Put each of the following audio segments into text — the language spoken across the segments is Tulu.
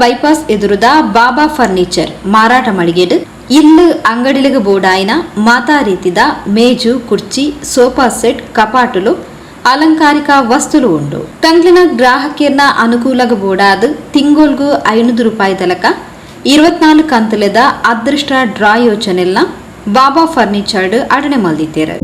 ಬೈಪಾಸ್ ಎದುರುದ ಬಾಬಾ ಫರ್ನಿಚರ್ ಮಾರಾಟ ಮಳಿಗೆಡ್ ಇಲ್ಲ್ ಅಂಗಡಿಲೆಗ್ ಬೋಡಾಯಿನ ಮಾತಾ ರೀತಿದ ಮೇಜು, ಕುರ್ಚಿ, ಸೋಫಾ ಸೆಟ್, ಕಪಾಟುಲು, ಅಲಂಕಾರಿಕ ವಸ್ತುಲು ಉಂಡು. ತಂಗ್ಲಿನ ಗ್ರಾಹಕೆರ್ನ ಅನುಕೂಲಗ್ ಬೋಡಾದ್ ತಿಂಗೊಲ್ಗು 500 ರೂಪಾಯಿ ತಲಕ 24 ಕಂತುಲೆದ ಅದೃಷ್ಟ ಡ್ರಾ ಯೋಜನೆಲ್ನ ಬಾಬಾ ಫರ್ನಿಚರ್ಡ್ ಅಡಣೆ ಮಲ್ದಿತ್ತೇರು.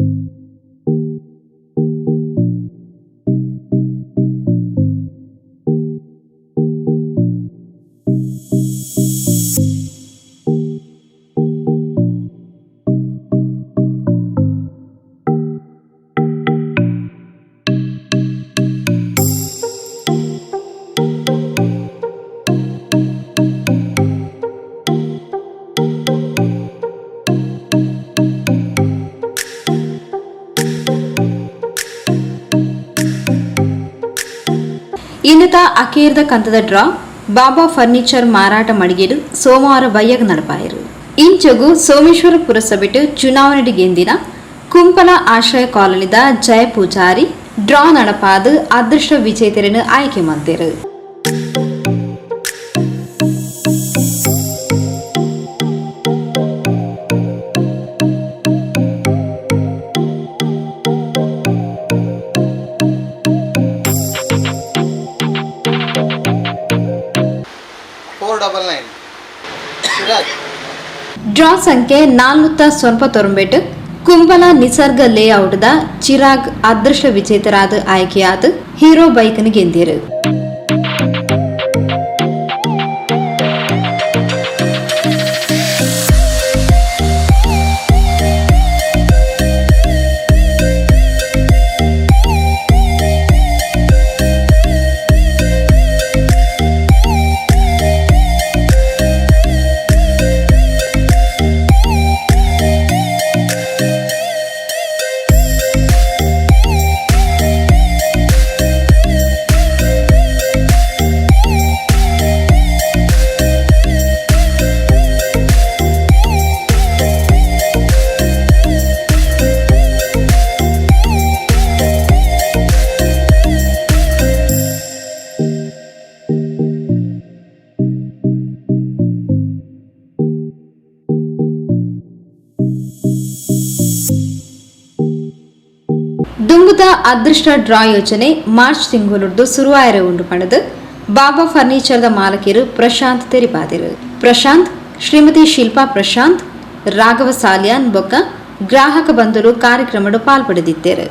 ಇನ್ನಿತ ಅಕೇರ್ದ ಕಂತದ ಡ್ರಾ ಬಾಬಾ ಫರ್ನಿಚರ್ ಮಾರಾಟ ಮಳಿಗೆಡ್ ಸೋಮವಾರ ಬಯ್ಯಗ್ ನಡಪಾಯರು. ಇಂಚಗು ಸೋಮೇಶ್ವರ ಪುರಸಭೆಟ್ ಚುನಾವಣೆ ಗೆಂದಿನ ಕುಂಪಲ ಆಶ್ರಯ ಕಾಲೋನಿದ ಜಯ ಪೂಜಾರಿ ಡ್ರಾ ನಡಪಾದ್ ಅದೃಷ್ಟ ವಿಜೇತರನ್ನು ಆಯ್ಕೆ ಮಲ್ತೆರು. 499 Chirag. Draw ಸಂಖ್ಯೆ 499 ಕುಂಬಲ ನಿಸರ್ಗ ಲೇಔಟ್ದ ಚಿರಾಗ್ ಅದೃಷ್ಟ ವಿಜೇತರಾದ ಆಯ್ಕೆಯಾದ ಹೀರೋ ಬೈಕ್ನ ಗೆಂದಿರು. ದುಂಬುದ ಅದೃಷ್ಟ ಡ್ರಾ ಯೋಜನೆ ಮಾರ್ಚ್ ತಿಂಗೊಲುರ್ದು ಸುರುವಾಯರೆ ಉಂಡು ಪಣದು ಬಾಬಾ ಫರ್ನಿಚರ್ದ ಮಾಲಕಿರು ಪ್ರಶಾಂತ್ ತೆರಿಪಾದಿರು. ಪ್ರಶಾಂತ್, ಶ್ರೀಮತಿ ಶಿಲ್ಪಾ ಪ್ರಶಾಂತ್, ರಾಘವ ಸಾಲಿಯಾನ್ ಬೊಕ್ಕ ಗ್ರಾಹಕ ಬಂಧುಲು ಕಾರ್ಯಕ್ರಮಡು ಪಾಲ್ಪಡೆದಿತ್ತೇರು.